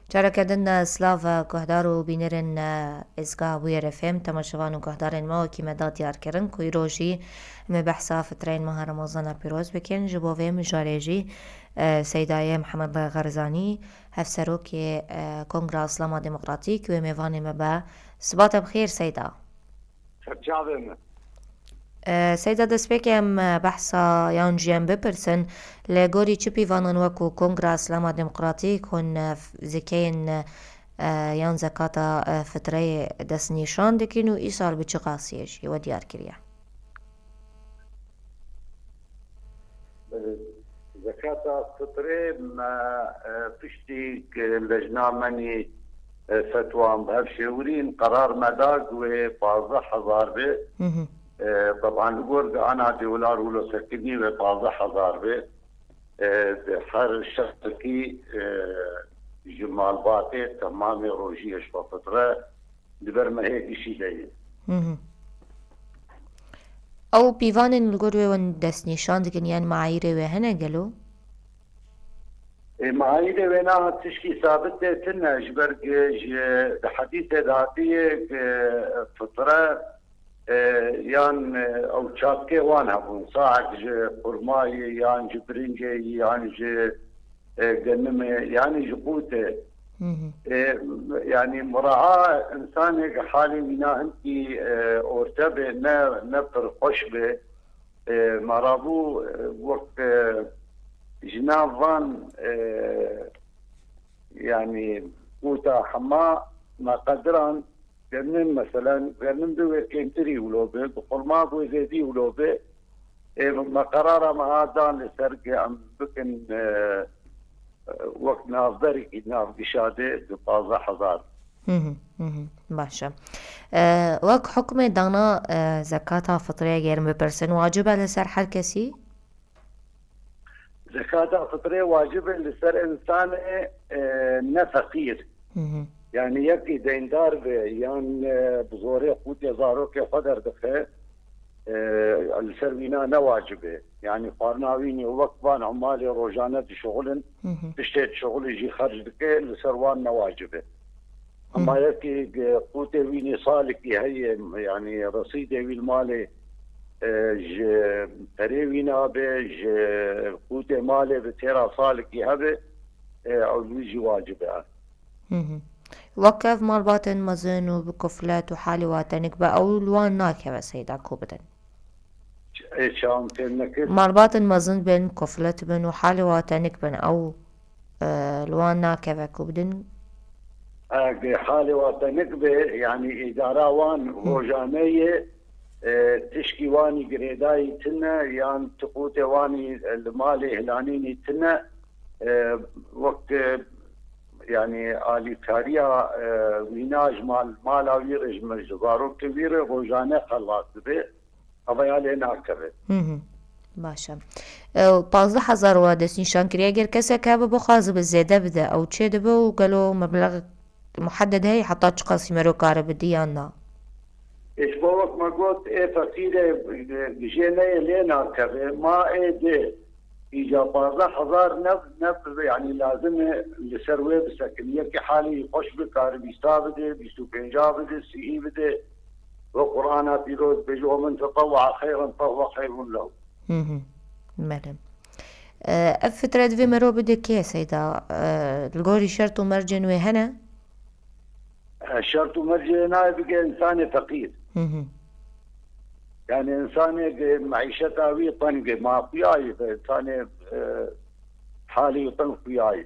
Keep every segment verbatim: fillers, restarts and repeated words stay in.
Çareke din, e, silav, e, guhdar û bînerên, e, Êzga Bûyer F M, temaşevan û guhdarên me, wekî me da diyar kirin ku îro jî em ê behsa fitreyên meha Remezana pîroz bikin. Ji bo vê mijarê jî, e, Seydayê Mihemed Xerzanî, hevserokê, e, Kongra Îslama Demokratîk, wê mêvanê me be. Siba te bi xêr, Seyda. Serçavê me. E, Seyda, destpêkê em, e, behsa yan jî em bipirsin, li gorî çi pîvanan wekû Kongra Îslama Demokratîk hûn, e, f-, zikeyên, e, yan zekata, e, fitreyê destnîşan dikin û îsal bi çi qasiyê jî we diyar kiriye? Zekata fitrê me, e, piştî ku lejna menî, e, fetwan bi hev şêwirîn, qerar me da ku wê pazdeh hezar be. Hı hı. E, teban li gor ku ana dolar û losekirî wê pazdeh hezar be. E, her şexsekî, e, ji malbatê temamê rojiyê ji xwe fitre di ber mehê gişî de ye. Hı hı. Ew pîvanên li gor wê hûn destnîşan dikin, yan meayîrê wê hene gelo? Ê, meayîrê wê na tişkî sabit tê tune, ji ber ku ji, di hedîsê de hatiye ku fitre, e, yan, e, ew çapkê wan hebûn, saek ji xurmayê, yan ji birincê, yan ji, e, genimê, yanî ji qûtê. Hı hı. E, yanî muraha insanê ku halê wîna hinkî, e, orte be, ne, ne pir xweş be. E, me rabû, e, wek, e, ji nav van, e, yanî qûta hema me qediran, gernin, meselen, gernin bi wê kêmtirî wilo bi, bi xurma bi wê zêdî wilo bi. Ê, me qerara me ha dan li ser ku em bikin, e, e, wek navberekî navgişa de di pazdeh hezar. Hı hı, hı hı. Baş e. E, wek hukmê dana, e, zekata fitrê eger bipirsin, wacib e li ser her kesî? Zekata fitrê wacib e li ser insanê, e, ne feqîr. Hı hı. Yani yekî deyndar be yan, e, bi zorê qûtê zarokê xwe derdixe, e, li ser wîna ne wacib e. Yani xwarina wînî wek van emalê rojane dişuxulin, Hı hı. tiştê dişuxulî jî xerc dike, li ser wan ne wacib e. Ama Hı. yekî, e, qûtê wînî salikî heye, yani resîdê wî li malê, e, ji perê wîna be, ji qûtê malê bi têra salikî hebe, e, ew li wî jî wacib e. Hı hı. Wek ev malbatên mezin û bi kuflet û halê wa tenik be, ew li wan nakeve Seyda ku bidin. Ê, çawan fêm nekir? Malbatên mezin bin, kuflet bin û halê wa tenik bin, ew, e, li wan nakeve ku bidin. Ege halê wa tenik be, yani îdara wan Hı. rojane ye, e, tişkî wanî girêdayî tune, yan ti qûtê wanî, e, li malê hilanînî tune, e, wek, e, yani alîkariya, e, wîna ji mal, mala wî re, ji me, ji zarokê wî re rojane xelas dibe. Ev ya lê nakeve. Hı hı. Baş e. E, pazdeh hezar wa destnîşan kiriye. Eger kesek hebe bixwaze bi zêde bide, ew çê dibe û gelo meblex muhedded heye heta çiqasî mero kare bide yan na? Ê, ji bo wek me got, ê feqîrê, e, jê neyê lê nakeve. Ma ê dê. Îca pazdeh hezar ne, ne, yani lazim e li ser wê bisekin. Yekî halî xweş bi, kare bîsta bide, bîst û pênca bide, sî bide. Ve Qur'ana pîroz bêje, "Ve men tetewwa xeyran fehuve xeyrun lehu." Hı hı. Belê. E, ev fitre divê mero bide kê Seyda? E, li gorî şert û mercên wê hene? E, şert û mercê nayê bige insanê feqîr. Hı hı. Yani insanê ki meîşeta wî teng e, mafiyayê ve insanê, e, halî teng xuyayê.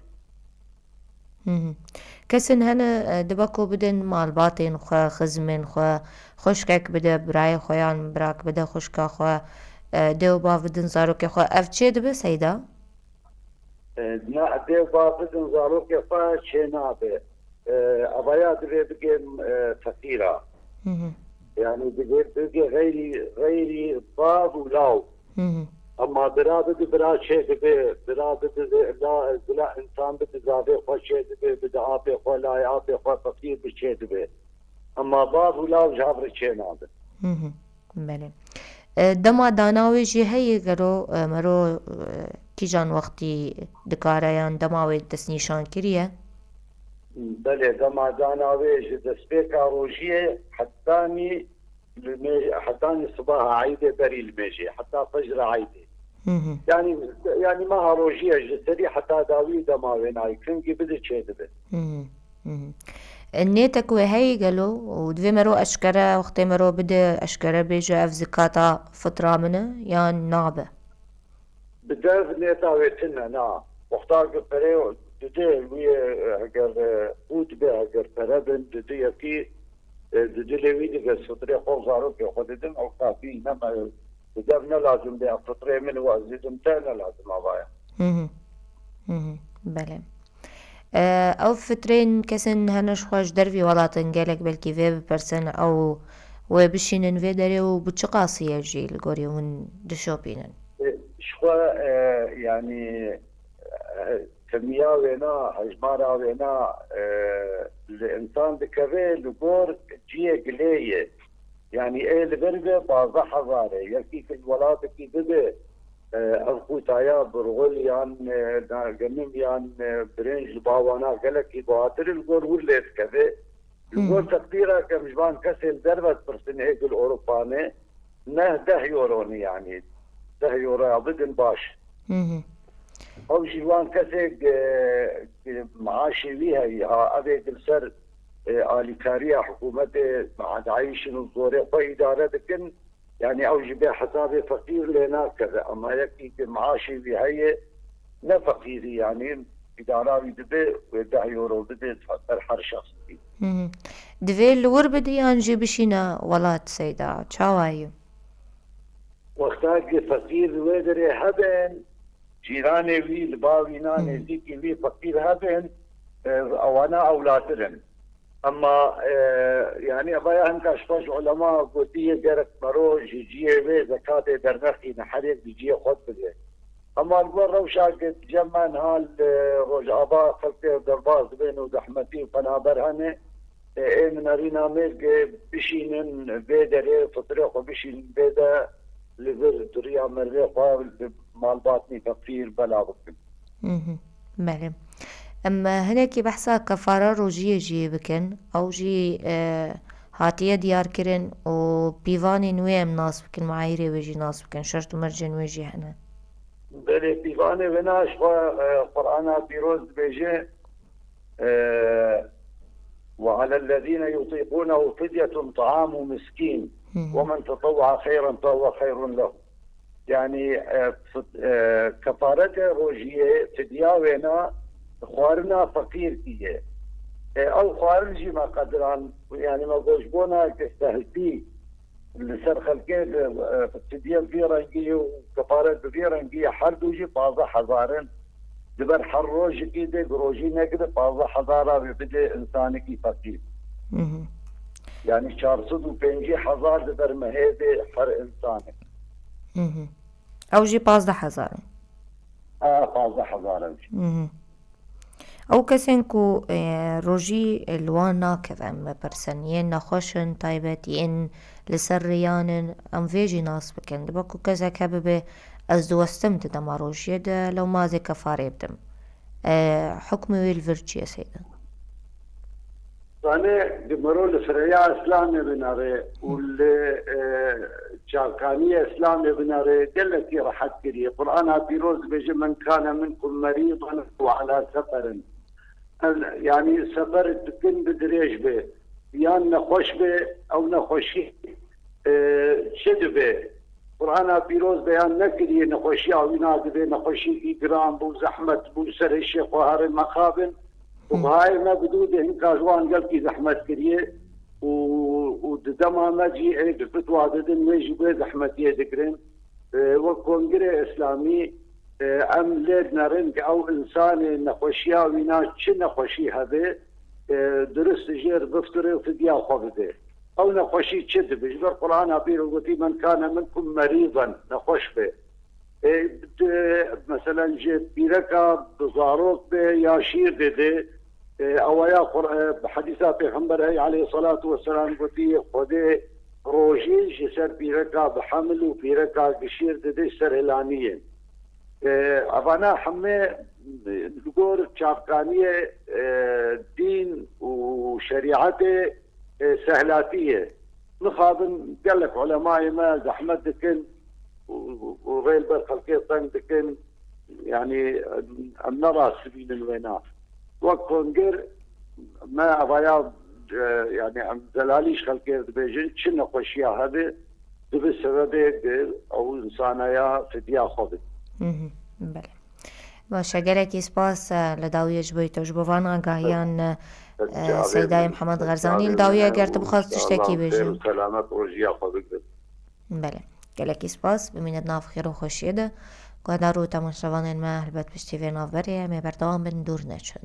Hı hı. Kesên hene, e, dibe ku bidin malbatên xwe, xizmên xwe, xwişkek bide birayê xwe yan birak bide xwişka xwe, e, dê û bav bidin zarokê xwe. Ev çê dibe Seyda? E, ne, dê û bav bidin zarokê xwe çê nabe. E, evaya divê bigê, e, feqîra. Hı hı. Yani divê bigê xeyrî, xeyrî bav û law. Hı hı. Ama bira bidi bira çê dibe, bira bidi la, bila insan bidi zavê xwe çê dibe, bidi apê xwe, layê apê xwe feqîr bi çê dibe. Ama bav û law ji hev re çê nabe. Hı hı. Belê. E, dema dana wê jî heye gelo, e, mero, e, kîjan wextî dikare yan dema wê destnîşan kiriye? Belê, dema dana wê ji destpêka rojiyê hetanî li mê-, hetanî sibaha eydê berî li mêjê, heta fecra eydê. Hı hı. Yani, yani meha rojiyê ji serî heta dawî dema wê nayê, kingî bide çêdibe. Hı hı. Hı hı. E, nêtek wê heyî gelo û divê mero eşkere, wextê mero bide eşkere bêje ev zikata fitra min e yan nabe? Bi dev nêta wê tune, na. Wexta ku perê dide wî, e, heger, e, qût be, heger pere bin, dide yekî, e, dide lê wî dide fitrê xwe û zarokê xwe didin, ew kafî ne me, bi dev ne lazim be, fitrê min û ez didim te ne lazim avaya. Hı hı. Hı hı. Belê. E, ew fitrên kesên hene ji xwe ji dervî welatin gelek belkî vê bipirsin, ew wê bişînin vê derê û bi çi qasî ye jî li gorî hûn dişopînin? E, ji xwe, e, yanî, e, kimiya wêna, hejmara wêna, e, li însan dikeve li gor cihê gilê ye. Yanî ê li vir be pazdeh hezar e. Yekî ku ji welatekî bibe, e, ev qûtaya birxul yan, e, na-, genim yan, e, birinc li ba wana gelekî batir li gor wir lê dikeve. Li Hmm. gor teqdîra ke em ji van kesê li derve dipirsin, ê gul Ewropa ne, neh deh euro ne yanî. Deh euroya bidin baş. Hı hı. Ew jî wan kesê, e, e, maaşê wî heyî ha, ev ê li ser, e, alîkariya hikûmetê, meadayîşin û zorê xwe îdare dikin. Yani ew jî bê hesabê feqîr lê nakeve. Ama yekî ki maaşê wî heye, ne feqîrî yani, îdara wî dibe wê deh euro bide ber her şexsî. Hı hı. Divê li wir bide yan jî bişîne welat Seyda? Çawa ye? Wexta ki feqîr li wê derê hebin, cîranê wî, li ba wî na, Hmm. nêzîkî wî feqîr hebin, e, ewana ewlatir in. Ema, e, yani, evaya hinka ji xwe ji ulema gotiye gerek mero ji ciyê wê zekatê dernexîne, her yek bi ciyê xwe bide. Ema li gor rewşa ki cem me niha li Rojava xelkê derbas dibên û zehmetî û penaber hene, e, ê min nerîna mêr ki bişînin vê derê, fitrê xwe bişînin vê de, li vir duriya merivê xwe li malbatnî feqîr bela bikin. Mhm. Belê. Em, e, hinekî behsa kefara rojiyê jî bikin. Ew jî, e, hatiye diyarkirin û pîvanên wê em nas bikin, meayîrê wê jî nas bikin, şert û mercên wê jî hene. Belê, pîvanê wê na ji xwe, e, Qur'ana pîroz dibêje, e, "Ve alellezîne yutîqûnehu fidyetun ta'amu miskîn, Hı hı. ve men tetewwa xeyren fehuve xeyrun lehu." Yani, e, fit-, e, kefarete rojiyê, fidya wêna xwarina feqîrkî ye. E, ew xwarin jî me qediran, yani me got ji bona ki sehltî li ser xelkê bi, e, fidye bi vî rengî û kefaret bi vî rengî ye, her du jî pazdeh hezar in. Di ber her rojekî de, bi rojî nekide, pazdeh hezara wê bide însanekî feqîr. Mhm. Yani çar sed û pêncî hezar di ber mehê de her însanek. Mhm. Ew jî pazdeh hezar in. A, pazdeh hezar ew jî. Mhm. Ew kesên ku, e, rojî, e, li wan nakeve, em bipirsin, yên nexweş in taybet, yên li ser riyan in, em vê jî nas bikin. Dibe ku kesek hebe bê, ez diwestim di dema rojiyê de, lewma ez ê kefarê bidim. E, hukmê wê li vir çi ye, Seyda? Zanê, di mero li fireya Îslamê binere û li, e, çavkaniya Îslamê binere, gelekî rehet kiriye. Qur'ana pîroz dibêje, "Men kane minkum merîdan ew ala seferin." Ev, yanî sefer dikin bi dirêj be, yan nexweş be, ew nexweşî, e, çi dibe? Qur'ana pîroz beyan nekiriye nexweşiya wî nadibe, nexweşiyekî giran bû, zehmet bû, serê şêxweharê mexabin. Û Hı. bihayê me bi dû de hinka ji wan gelkî zehmet kiriye û, û di dema me cî ê bi fitwa didin, wê jî wê zehmetiyê digirin. E, wek Kongirê Îslamî, e, em lê dinerin ki ew însanê nexweşiya wîna çi nexweşî hebe, e, dirist jêr biftirê û fidya xwe bide. Ew nexweşî çi dibe? Ji ber Qur'ana pîr gotî, "Men kane minkum merîdan", nexweş be. E, di-, meselen ji pîreka bi zarok be ya şîr dide, e, ewaya Qur-, e, bi hedîsa Pêxember hey aleyhissalatu vesselam gotî, Xwedê rojî ji ser pîreka bi hemil û pîreka gi şîr dide ji ser hilaniyê. E, evana hemê, e, li gor çavkaniyê, e, dîn û şerîetê, e, sehlatî ye. Mixabin gelek ulemayê me zehmet dikin û, û rê li ber xelkê teng dikin. Yanî em, em ne rast dibînin wêna. Wek kongir me evaya, e, yanî em zelalî ji xelkê dibêjin, çi nexweşiya hebe, dibe sebebê ku ew insana ya fidya xwe bide. Mhm, belê. Baş e, gelekî spas, e, li dawiyê ji bo te, ji bo van agahiyan, e, Seydayê Mihemed Xerzanî. Li dawiyê eger tu bixwaz tiştekî bêjî. Xêr û selamet, rojiya xwe bigrin. Belê. Gelekî spas, bimîne di nav xêr û xweşiyê de. Guhdar û temaşevanên me, helbet piştî vê navberê em ê berdewam bin, dûr neçin.